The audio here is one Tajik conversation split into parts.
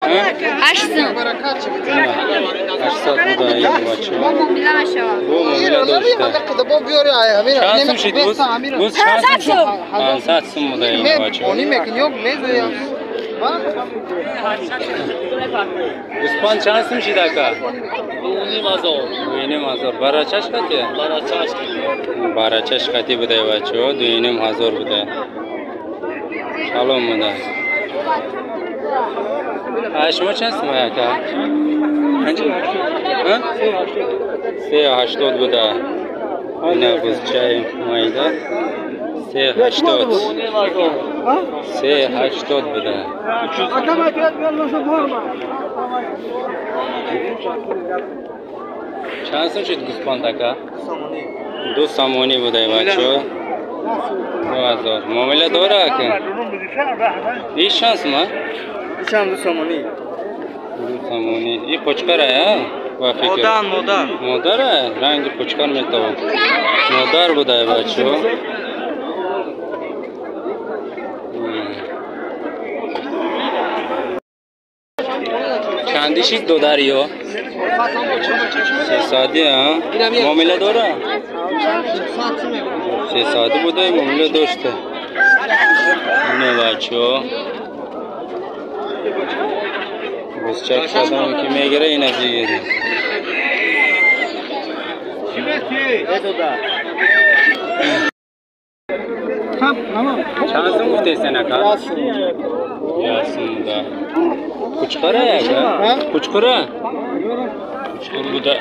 8 сум. 800 буда ин бача. Бо муомила дошта. Чанд сум шид буз? Буз чанд сум шуд? 500 сум буда ин бача. Гӯспанд чанд сум шид ака? 2,5 ҳазор. 2,5 ҳазор. Барачаш қати? Барачаш. Барачаш қати буда бачаҳо, 2,5 ҳазор буда. Шалом буда. Шумо чанд сум ака? 3,80 буда. Ина бузчаи майда. 3,80. 3,80 буда. Чанд сум шуд гӯспанд ака? 2 сомонӣ буда бачаҳо. 2000. Муомила дора ака? Иш чанд сум а? Ишам 2 сомонӣ. 2 сомонӣ. И қучқара а? Ба фикр. Модар, модар. Модара? Ранги қучқар метавон. Модар буда бачаҳо. Чанди шид додариё? 300 а? Муомила дора? 300 буда, муомила дошта. Ина бачаҳо. Бузчак кадом ки мегира, ина бигире. Чанд сум гуфтесен ака? 1 сум буда. Кучқара ака? Кучқура? Кучқур буда.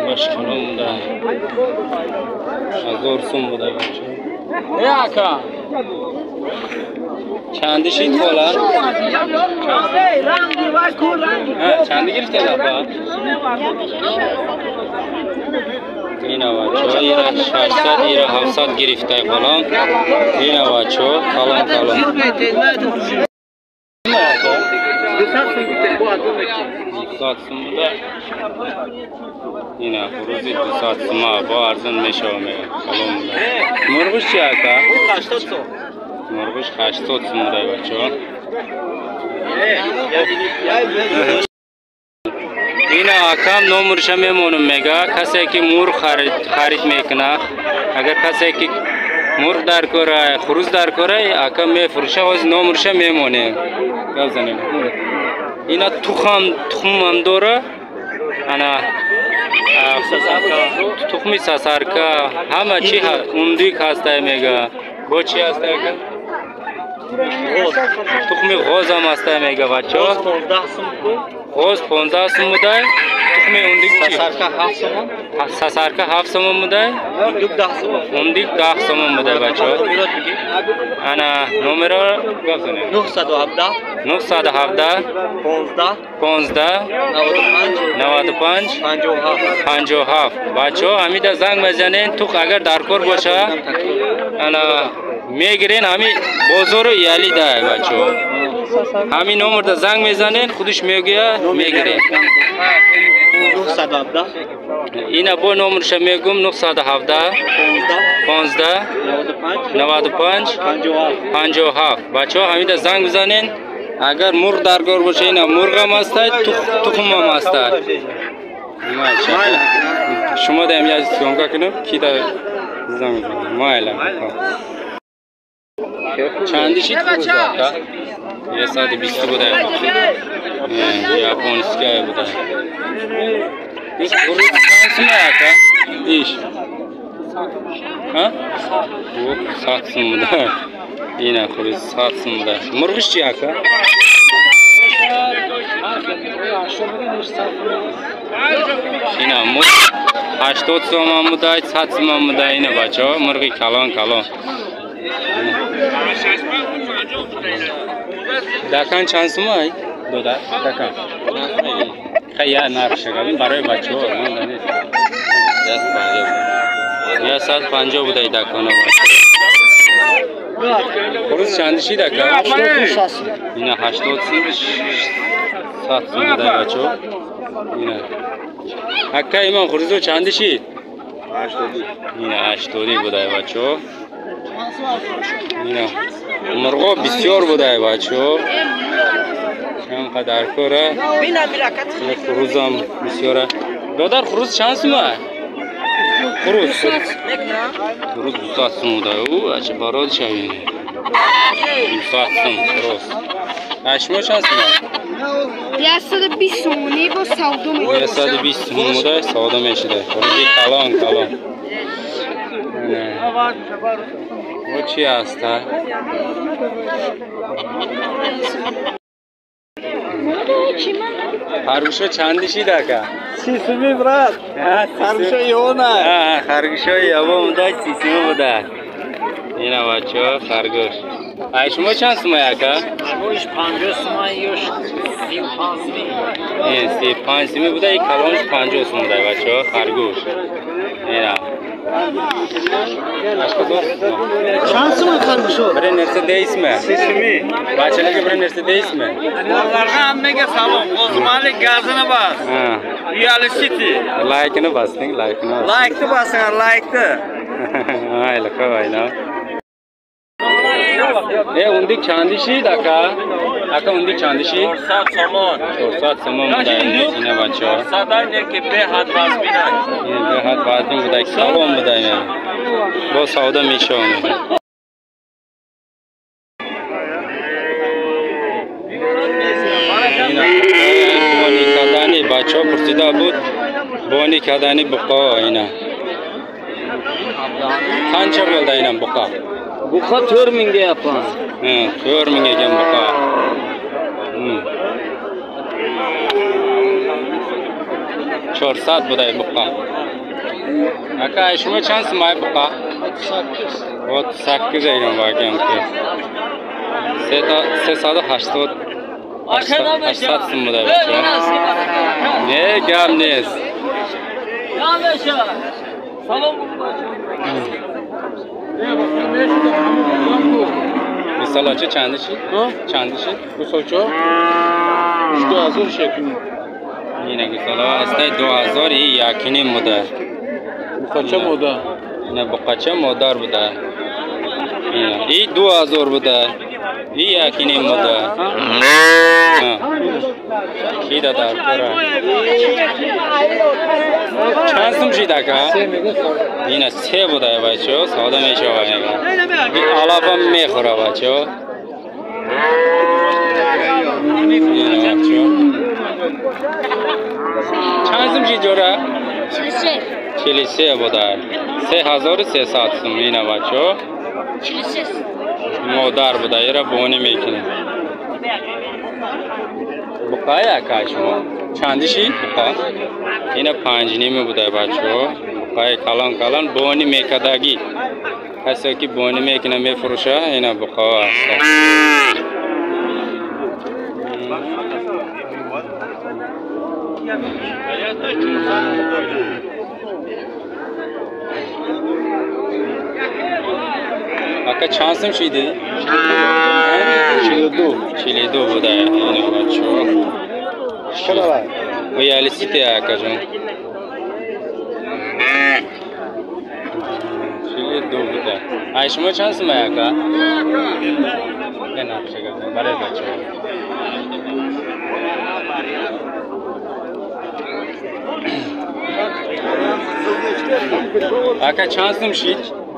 Башқалон буда. 1000 сум буда бача. Э ака. Чанди шид хола? Чанди гирифтед апа? Ина бачаҳо, ира 600, ира 700 гирифтай холам. Ина бачаҳо, калон калон. 200 сум буда. Ина хурӯзи 200 сума бо арзон мешава мега. Калон буда. Мурғиш чи ака? 80 сум. Мурғиш 80 сум буда бачаҳо. Ина акам номерша мемонам мега. Касе ки мурғ харид мекуна, агар касе ки мурғ дар кора, хурӯз дар кора, акам мефурӯша, ҳозир номерша мемонем. Гап занем. Ина тухм тухмам дора. Ана тухми сасарка, ҳама чи ундик ҳастай мега. Бо чи ҳастай ака? Тухми ғозам ҳастай мега бачаҳо. Ғоз 15 сум будай. Тухми ундик чи? Сасарка 7 сомон. Сасарка 7 сомон будай. Ундик 10 сомон. Ундик 10 сомон будай бачаҳо. Ана номеро гап занем. 917 917 15 15 95 95 57 57. Бачаҳо ҳамида занг мезанен, тух агар даркор боша, ана мегирен ҳами бозору ялида бачаҳо. Ҳамин номерда занг мезанен, худиш мегӯя, мегирен. 917 Ина бо номерша мегӯм 917 15 15 95 95 57 57. Бачаҳо ҳамида занг бизанен, агар мурғ даркор боша, ина мурғам ҳастай, тухмам ҳастай. Шумо даем як съёмка кунем, ки да занг бизанем. Майла. Чанди шид хурӯз ака? 120 буда. Японская буда. Иш хурӯз чанд сум ака? Иш. Ҳа? 100 сум буда. Ина хурӯз 100 сум буда. Мурғиш чи ака? Ина мурғ 80 сомон буда, 100 сомон буда ина бачаҳо, мурғи калон калон. Дакан чанд сум ай? Дода, дакан. Хай я нарх шагавин барои бачаҳо, монда нест. 150 буда дакона бачаҳо. Хурӯз чанд шид ака? Ина 80 сум, 100 сум буда бачаҳо. Ина. Ака имон хурӯзо чанд шид? 80. Ина 80 буда бачаҳо. Ина мурғо бисёр буда бачаҳо. Чанд қадар кора. Хурузам бисёра. Додар хуруз чанд сума? Хуруз. Хуруз 200 сум буда. Ӯ ачи барод шавин. 200 сум хуруз. Шумо чанд сума? 120 сомонӣ бо савдо мешуда. 120 сум буда, савдо мешуда. Хурузи калон калон. О чи аст? Харгӯшо чанди шид ака? 30 суми брат. Харгӯшо ёна. Харгӯшо ёва буда, 30 суми буда. Ина бачо харгӯш. Ай шумо чанд сума ака? Шумош 50 сума ёш 35 суми. Ин 35 суми буда, ин калонш 50 сум буда бачо харгӯш. Ина. Чанд сума харгӯшо? Бир нерса дейсизми? 30 суми. Бачаларга бир нерса дейсизми? Ularga hammaga salom. O'zimalik gazini bas. Uyali City. Laykini bosing, laykini. Laykni bosinglar, laykni. Mayli, qo'yaylik. Undik чанди шид ака? Ака унdik чанди шид? 400 сомон. 400 сомон буда ина бачо. 400 не ки беҳад вазмина. Ин беҳад вазмин буда, калон буда ина. Бо савдо мешавад. Бони кардани бачо пурсида буд. Бони кардани буқо ина. Qancha bo'ldi ina buqa? Buqa 4000 deyapman. 4000 ekan buqa. 400 buday buqa. Aka, шумо чанд сумай буқа? 38 ekan bu akamki. 380 800 сум buday bacho. Ne gap neст. Гусолача чанди шид? Чанди шид? Гусолчо 2000 шекни. Ина гусола астаи 2000 и якиним буда. Буқача модар. Ина буқача модар буда. Ина и 2000 буда. И якиним буда. Ки дар кора? Чанд сум шид ака? Ина се буда бачо, савдо мешава мега. Ин алафам мехӯра бачо. Ина бачо. Чанд сум шид ҷора? 43. 43 буда. 3300 сум ина бачо. 43. Модар буда, ира бонӣ мекунем. Буқай ака шумо? Чанди шид буқа? Ина 5.5 буда бачо. Буқай калон калон бони мекадагӣ. Касе ки бони мекуна мефурӯша, ина буқао аст. Ака чанд сум шиди? 42. 42 буда ина бачо. Уяли Сити акажон. 42 буда. Ай шумо чанд сум ака? Не нақша гап. Барои бачо. Ака чанд сум шид?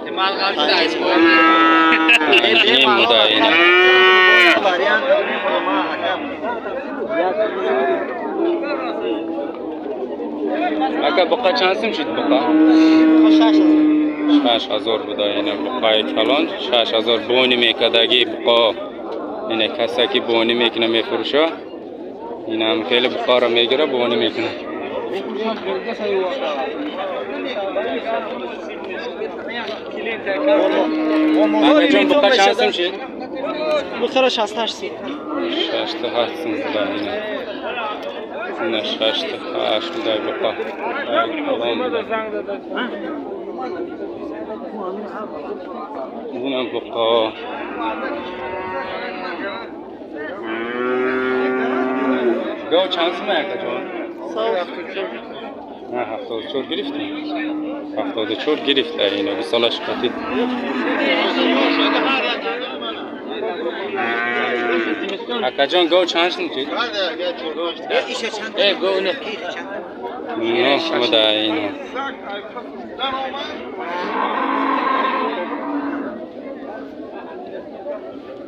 5.5 буда ина. Ака буқа чанд сум шид буқа? 6000 буда ина буқаи калон 6000 бони мекардагӣ буқо. Ина касе ки бони мекуна мефурӯша, инам хеле буқаро мегира бони мекуна. Ака ҷон буқа чанд сум шид? Буқара 68 сум. 68 сум буда ина. Ина 68 буда буқа. Ина буқа. Гов чанд сум ака ҷон? На 74 гирифтем. 74 гирифта ина гусолаш қатид. Акаҷон, гов чанд шуд? Нӯҳ буда ино.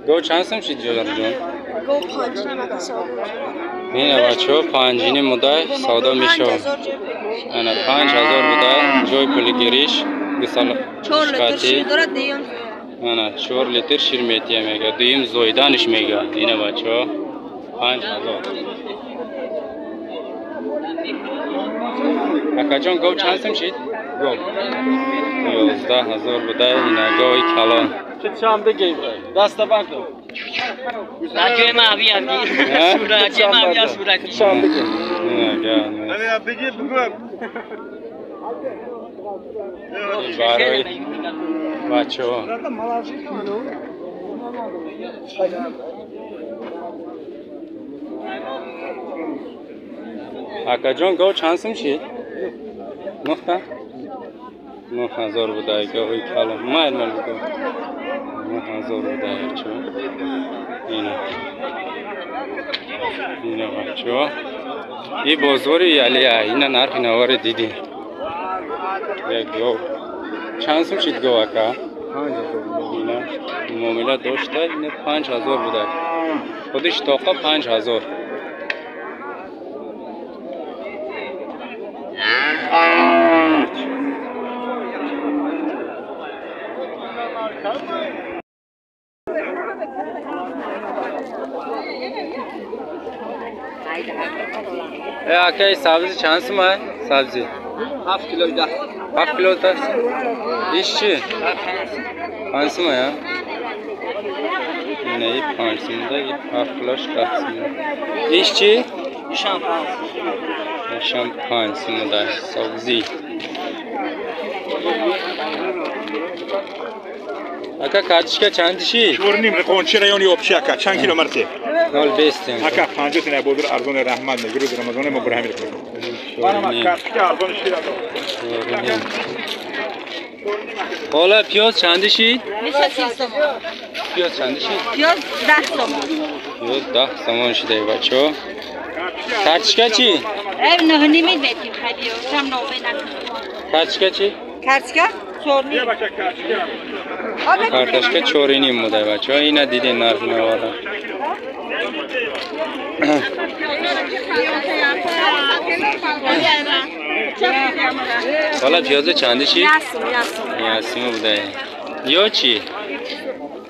Гов чанд сум шуд, ҷодарҷон? Гов 5.5 ака савдо. Ина бачаҳо 5.5 буда савдо мешавад. Ана 5000 буда ҷои пулигириш гусала. 4 литр шир дорад дуюм. Ана 4 литр шир метия мега. Дуюм зоиданиш мега. Ина бачаҳо 5000. Акаҷон, гов чанд сум шуд? Гов 11000 буда ина гови калон. Чанд бигем? Даста бардор. Барои бачаҳо. Акаҷон, гов чанд сум шуд? Нӯҳта? 9000 буда гови калон. Майл мал гов. 9000 буда бачаҳо. Ина. Ина бачаҳо. И бозори Алия, ина нархи наваре дидӣ. Як гов. Чанд сум шуд гов ака? 5000. Ина муомила дошта, ина 5000 буда. Худиш тоқа 5000. Акай, сабзи чанд сум ай? Сабзи 7 кило 10. 7 кило 10. Иш чи? 5 сум ай? Не, и 5 сум да, и 7 килош 10 сум. Иш чи? Ишам 5. Ишам 5 сум да, сабзи. Ака, картишка чанд ши? 4.5 қончи райони обчи ака, чанд километр? 0.20. Ака, 50 тина бозор арзон раҳмат мегирад, Рамазон мо барҳам мекунем. Мана картишка арзон ши дад. Ҳола пиёз чанд ши? 30 сомон. Пиёз чанд ши? Пиёз 10 сомон. Пиёз 10 сомон шида бачаҳо. Картишка чи? 9.5 метим хабиё, кам номе накун. Картишка чи? Картишка 4.5. Картошка 4.5 буда бачаҳо. Ина дидин нархи навара. Ҳола пиёза чанд ши? Ясум буда. Ё чи?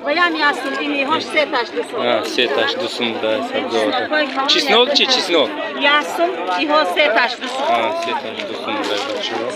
Баям ясум, ини ҳош се таш ду сум. Се таш ду сум буда сабзавот. Чеснок чи чеснок? Ясум, иҳо се таш ду сум. Се таш ду сум буда бачаҳо.